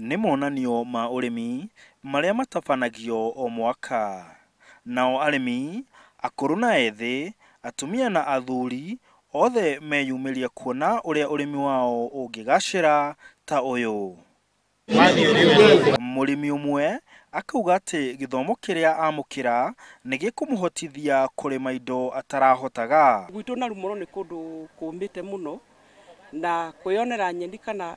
Nĩ monanio ma ũrĩmi marĩa matabanagio o mwaka. Nao arĩmi, akũrũ na ethĩ, atumia na athuri, othe meyumĩria kuona ũrĩa ũrĩmi wao ũngĩgacĩra ta ũyũ. Mũrĩmi ũmwe akauga atĩ gĩthomo kĩrĩa amũkĩra nĩ gĩkũmũhotithia kũrĩma indo atarahotaga. Gwitũ Narumoro nĩ kũndũ kũmĩte mũno na kwĩyonera nyeni kana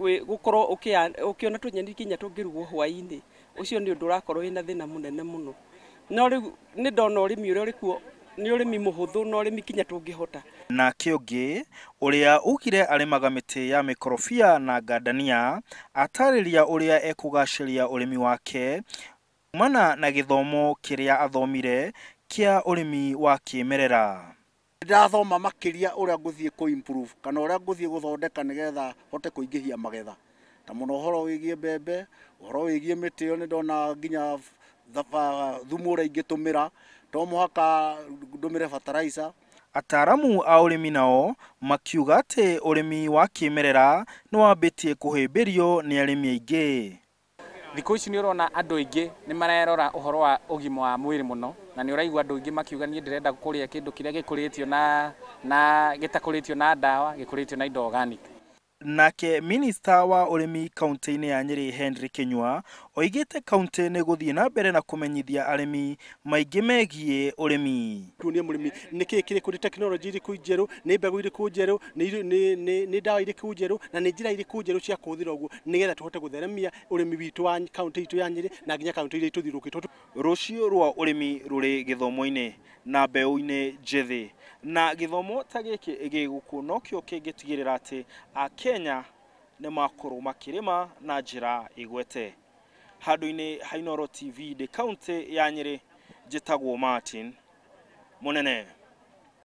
gũkorwo ũkĩona tũnyeni nginya tũngĩrugwo hwaĩ-inĩ, ũcio nĩ ũndũ ũrakorwo wĩna thĩna mũnene mũno. No rĩu nĩ ndona ũrĩmi ũrĩa ũrĩ kuo nĩ ũrĩmi mũhũthũ na ũrĩmi nginya tũngĩhota. Nake ũngĩ ũrĩa ugire arĩmaga mĩtĩ ya mĩkorobia na ngandania atarĩria ũrĩa ekũgacĩria ũrĩmi wake kumana na gĩthomo kĩrĩa athomire kĩa ũrĩmi wa kĩmerera. Ndathoma makĩria ũrĩa ngũthiĩ kũ improve kana ũrĩa ngũthiĩ gũthondeka nĩgetha hote kũingĩhia magetha, ta mũno ũhoro wĩgiĩ mbembe, ũhoro wĩgiĩ mĩtĩ ĩyo. Nĩ ndona nginya thumu ũrĩa ingĩtũmĩra, to mũhaka ndũmĩre fertilizer. Ataramu a ũrĩmi nao makiuga atĩ ũrĩmi wa kĩmerera nĩ wambĩtie kũhĩmbĩrio nĩ arĩmi aingĩ. Thikũ ici nĩ ũrona andũ aingĩ nĩ marerora ũhoro wa ũgima wa mwĩrĩ mũno, na nĩ ũraigua andũ aingĩ makiuga, "Niĩ ndĩrenda kũrĩa kĩndũ kĩrĩa gĩkũrĩtio na gĩtakũrĩtio na ndawa, gĩkũrĩtio na indo organic." Nake minista wa ũrĩmi kaunti-inĩ ya Nyĩrĩ Henry Kinyua oigĩte kaunti nĩ gũthiĩ na mbere na kũmenyithia arĩmi maingĩ megiĩ ũrĩmi. Tuonie mũrĩmi nĩ kĩĩ kĩrĩkũ, nĩ tekinoronjĩ irĩkũ njerũ, nĩ mbegũ irĩkũ njerũ, nĩ ndawa irĩkũ njerũ na nĩ njĩra irĩkũ njerũ cia kũhũthĩra ũguo nĩgetha tũhote gũtheremia ũrĩmi witũ wa kaunti itũ ya Nyĩrĩ na nginya kaunti iria itũthiũrũrũkĩte. Rũciũ rwa ũrĩmi rũrĩ gĩthomo-inĩ na mbeũ-inĩ njĩthĩ, na gĩthomo ta gĩkĩ gĩ gũkũ nokĩo kĩngĩtigĩrĩra atĩ Akenya nĩ makorwo makĩrĩma na njĩra ĩgwete. Handũ-inĩ ha Inooro TV ndĩ kaunti ya Nyĩrĩ, njĩtagwo Martin Mũnene.